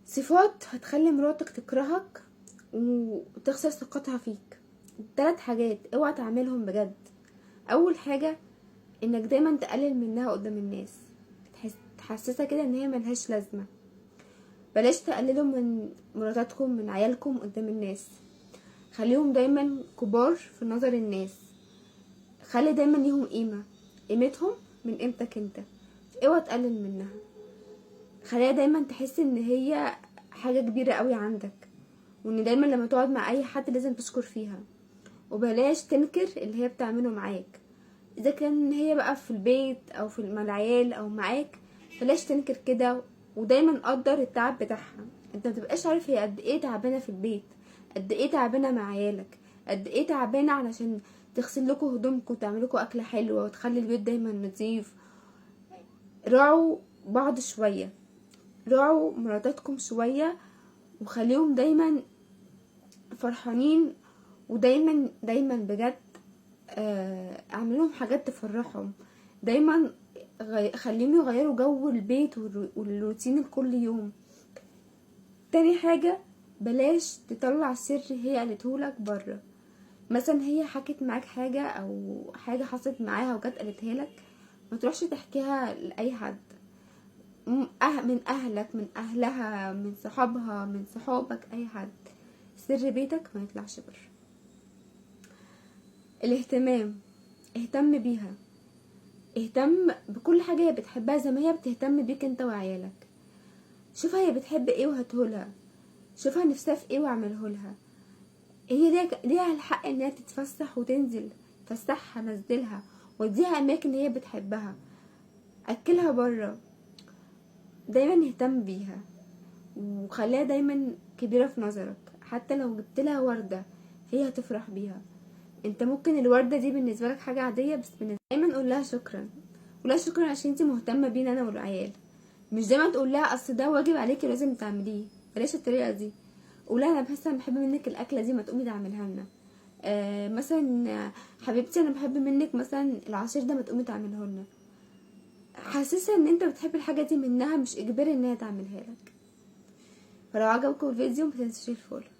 صفات هتخلي مراتك تكرهك وتخسر ثقتها فيك. 3 حاجات اوعى تعملهم بجد. اول حاجة انك دايما تقلل منها قدام الناس، تحسسها كده ان هي ملهاش لازمة. بلاش تقللوا من مراتاتكم من عيالكم قدام الناس، خليهم دايما كبار في نظر الناس، خلي دايما ليهم قيمة، قيمتهم من قيمتك انت، اوعى تقلل منها، خليها دايما تحس ان هي حاجة كبيرة قوي عندك، وان دايما لما تقعد مع اي حد لازم تشكر فيها، وبلاش تنكر اللي هي بتعمله معاك، اذا كان هي بقى في البيت او في مع العيال او معاك، بلاش تنكر كده، ودايما قدر التعب بتاعها. انت متبقاش عارف هي قد ايه تعبانة في البيت، قد ايه تعبانة مع عيالك، قد ايه تعبانة علشان تغسل لكم هدومكم وتعمل لكم اكله حلوة وتخلي البيت دايما نظيف. راعوا بعض شوية، راعوا مراتاتكم شوية، وخليهم دايما فرحانين، ودايما دايما بجد، اعمل لهم حاجات تفرحهم دايما، خليهم يغيروا جو البيت والروتين كل يوم. تاني حاجة بلاش تطلع سر هي قالتهولك بره. مثلا هي حكت معاك حاجة او حاجة حصلت معاها وجت قالتها لك، ما تروحش تحكيها لأي حد، من اهلك، من اهلها، من صحابها، من صحابك، اي حد. سر بيتك ما يطلعش بره. الاهتمام، اهتم بيها، اهتم بكل حاجة هي بتحبها زي ما هي بتهتم بيك انت وعيالك. شوفها هي بتحب ايه وهاتهولها، شوفها نفسها في ايه واعملهولها. هي ليها الحق انها تتفسح وتنزل، فسحها، نزلها، وديها اماكن هي بتحبها، اكلها بره. دايما اهتم بيها وخليها دايما كبيرة في نظرك. حتى لو جبت لها وردة هي هتفرح بيها. انت ممكن الوردة دي بالنسبة لك حاجة عادية، بس دايما قول لها شكرا، قول لها شكرا عشان انت مهتمة بينا انا والعيال. مش دايما تقول لها اصل ده واجب عليكي لازم تعمليه، بلاش الطريقة دي. قول لها انا بحس انا بحب منك الاكلة دي، ما تقومي تعملها لنا. مثلا حبيبتي انا بحب منك مثلا العصير ده، ما تقومي تعمله لنا. حاسسها ان انت بتحب الحاجة دي منها، مش اجباري ان هي تعملها لك. فلو عجبكم الفيديو ما تنسوش ال follow.